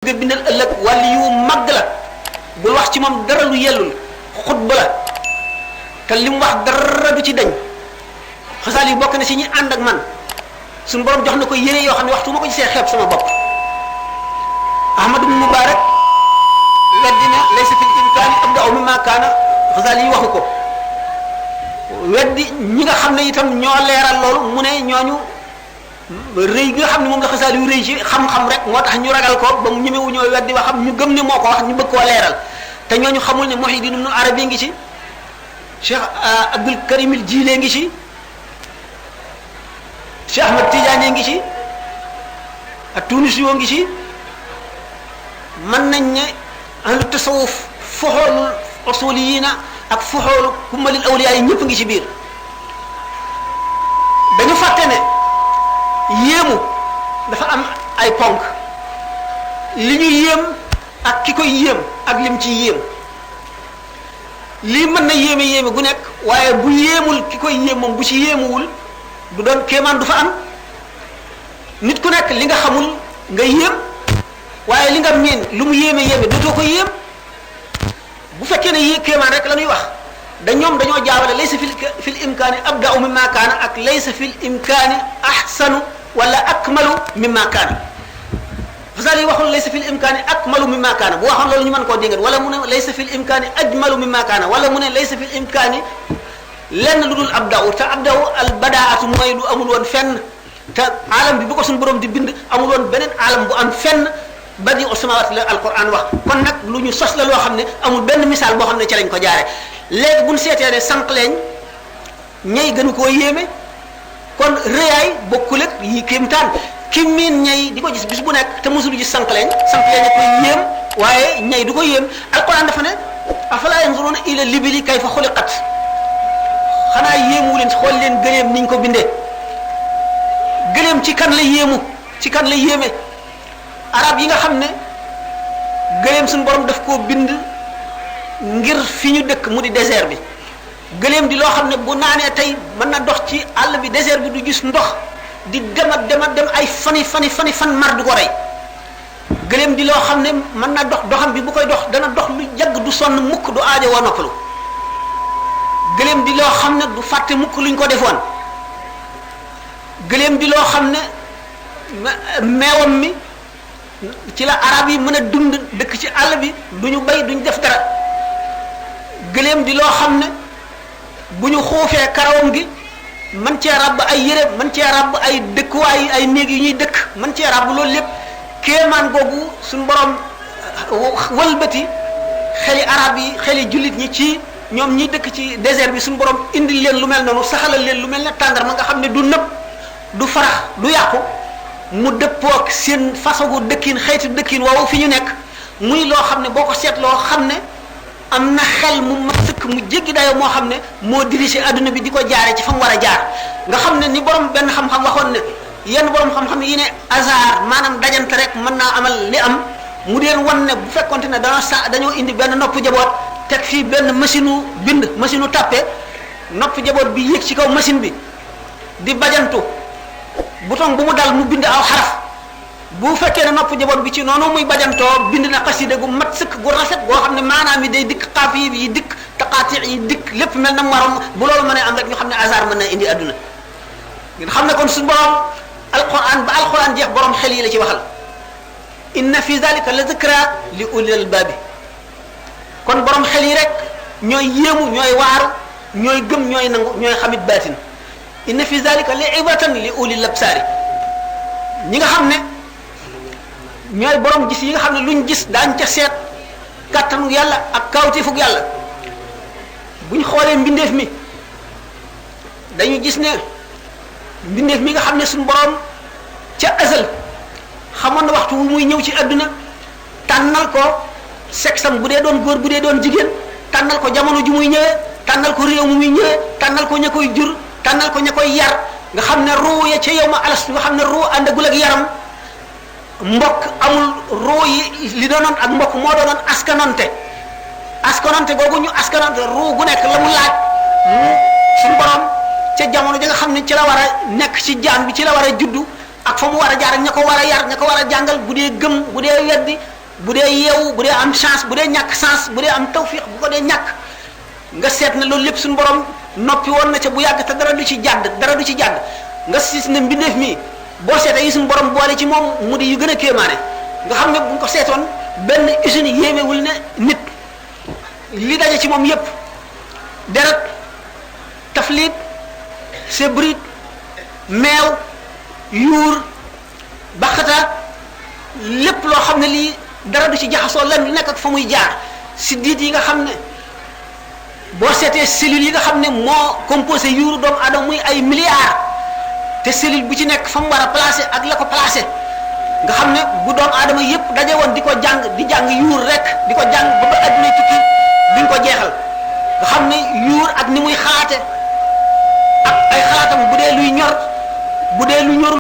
nga bindal ëllëg wàlli yu mag la bul wax ci moom dara lu yellul xutba la te li mu wax dara du ci dañ xasaal yi bokk na si ñi ànd ak man suñu borom jox na ko yére yoo xam ne waxtu ma ko gisee xeeb sama bopp ahmadu mubarak weddina laysa fil imkaani abda'u mimma kaana xasaal yi waxu ko weddi ñi nga xam ne itam ñoo leeral loolu mu ne ñooñu rëy gi nga xam ne moom la xasaal yu rëy ci xam-xam rek moo tax ñu ragal ko ba mu ñemewu ñoo weddi waxam ñu gëm ne moo ko wax ñu bëgg koo leeral te ñooñu xamul ne Muhyiddin Ibn Arabi ngi ci Cheikh Abdul Karim al Jilani ngi ci Cheikh Ahmad Tidiane ngi ci ak Tunisi ngi ci mën nañ ne ahlu tasawuf foxoolul usuliyina ak foxoolu kumalil awliya yi ñëpp ngi ci biir dañu fàtte ne yéemu dafa am ay ponk li ñu yéem ak ki koy yéem ak lim ci yéem lii mën na yéeme gu nekk waaye bu yéemul ki koy yéem moom bu ci yéemuwul du doon kéemaan du fa am nit ku nekk li nga xamul nga yéem waaye li nga miin lu mu yéeme dootoo ko yéem bu fekkee ne kéemaan rek la ñuy wax ñoom dañoo jaawale laysa fil imkaani abda'u mimma kaana ak laysa fil imkaani ahsanu wala akmalu mimma kaana fasal yi waxul laysa fil imkaani akmalu mimma kaana bu waxoon loolu ñu mën koo déngat wala mu ne laysa fil imkaani ajmalu mimma kaana wala mu ne laysa fil imkaani lenn lu dul abda'u te abda'u al badaatu mooy lu amul woon fenn te alam bi bu ko suñu borom di bind amul woon beneen alam bu am fenn badi as-samaawaat la alquran wax kon nag lu ñu sos la loo xam ne amul benn misaal boo xam ne ci lañ ko jaare léegi bu ñu seetee ne sànq leen ñay gënu koo yéeme kon rëyaay bokkul ak yi kéemtaan ki miin ñay di ko gis bis bu nekk te mosul gis sànq leen a koy yéem waaye ñay du ko yéem alquran dafa ne afalaa yanzuruuna ila libili kayfa xuliqat xanaa yéemu leen xool leen gëleem niñ ko bindee gëleem ci kan la yéemu ci kan la yéeme arab yi nga xam ne gëleem suñu borom daf koo bind ngir fi ñu dëkk mu di désert bi gëleem di loo xam ne bu naanee tey mën na dox ci àll bi désert bi du gis ndox di dem ay fan mar du ko rey gëleem di loo xam ne mën na doxam bi bu koy dox dana dox lu yàgg du sonn mukk du aajo woo noppalu gëleem di loo xam ne du fàtte mukk luñ ko defoon gëleem di loo xam ne meewam mi ci la arab yi mën a dund dëkk ci àll bi duñu bay duñ def dara gëléem di loo xam ne bu ñu xuufee karawam gi man cee ràbb ay yére man cee ràbb ay dëkkuwaay ay néeg yu ñuy dëkk man cee ràbb loolu lépp kéemaan googu suñu borom wëlbati xeli arab yi xeli jullit ñi ci ñoom ñi dëkk ci désert bi suñu borom indil leen lu mel noonu saxalal leen lu mel ne tàngar ma nga xam ne du nëb du farax du yàqu mu dëppook seen façon dëkkin xeeti dëkkin woowu fi ñu nekk muy loo xam ne boo ko seetloo xam ne am na xel mu mat sëkk mu jéggi dayoo moo xam ne moo dirigé adduna bi di ko jaare ci fa mu war a jaar nga xam ne ni borom benn xam-xam waxoon ne yenn borom xam-xam yi ne hasard maanaam dajante rek mën naa amal li am mu deen wan ne bu fekkonte ne dañoo indi benn nopp jaboot teg fii benn machine u bind machine u tàppe nopp jaboot bi yéeg ci kaw machine bi di bajantu bouton bu mu dal mu bind aw xaraf bu fekkee ne nopp jaboot bi ci noonu muy bajantoo bind na xasida gu mat sëkk gu rafet goo xam ne maanaam yi day dikk xaaf yi dikk taqaati yi dikk lépp mel na waroon bu loolu mënee am rek ñu xam ne hasard mën na indi adduna ngeen xam ne kon suñu borom alquran ba alquran jeex borom xel yi la ci waxal inna fi zalika la zikra li ulil albaabi kon borom xel yi rek ñooy yéemu ñooy waaru ñooy gëm ñooy nangu ñooy xamit baatin inna fi zalika li ibratan li ulil absaari ñi nga xam ne ñooy borom gis yi nga xam ne luñ gis daañ ca seet kàttanu yàlla ak kawtifug yàlla buñ xoolee mbindeef mi dañu gis ne mbindeef mi nga xam ne suñu borom ca azal xamoon na waxtu wu muy ñëw ci adduna tànnal ko sexam bu dee doon góor bu dee doon jigéen tànnal ko jamono ju muy ñëwee tànnal ko réew mu muy ñëwee tànnal ko ña koy jur tànnal ko ña koy yar nga xam ne ruu ya ca yow ma alas nga xam ne ruu àndagul ak yaram mbokk amul ruu yi li doonoon ak mbokk moo doonoon askanante googu ñu askanante ruu gu nekk la mu laaj suñu borom ca jamono ji nga xam ne ci la war a nekk ci jaan bi ci la war a juddu ak fa mu war a jaar ak ña ko war a yar ña ko war a jàngal bu dee gëm bu dee weddi bu dee yeewu bu dee am chance bu dee ñàkk chance bu dee am tawfiq bu ko dee ñàkk nga seet ne loolu lépp suñu borom noppi woon na ca bu yàgg te dara du ci jàdd dara du ci jàdd nga sis ne mbindeef mi boo seetee yi suñu borom boole ci moom mu di yu gën a kéemaane nga xam ne bu ñu ko seetoon benn usine yéemewul ne nit li daje ci moom yépp deret taflit sebrit meew yuur baxata lépp loo xam ne lii dara du ci jaxasoo lan lu nekk ak fa muy jaar siddiit yi nga xam ne boo seetee cellules yi nga xam ne moo composé yuuru doomu aadama muy ay milliards te cellule bu ci nekk fa mu war a placé ak la ko placé nga xam ne bu doomu aadama yépp daje woon di ko jàng di jàng yuur rek di ko jàng ba adduna tukki duñ ko jeexal nga xam ne yuur ak ni muy xalaate ak ay xalaatam bu dee luy ñor bu dee lu ñorul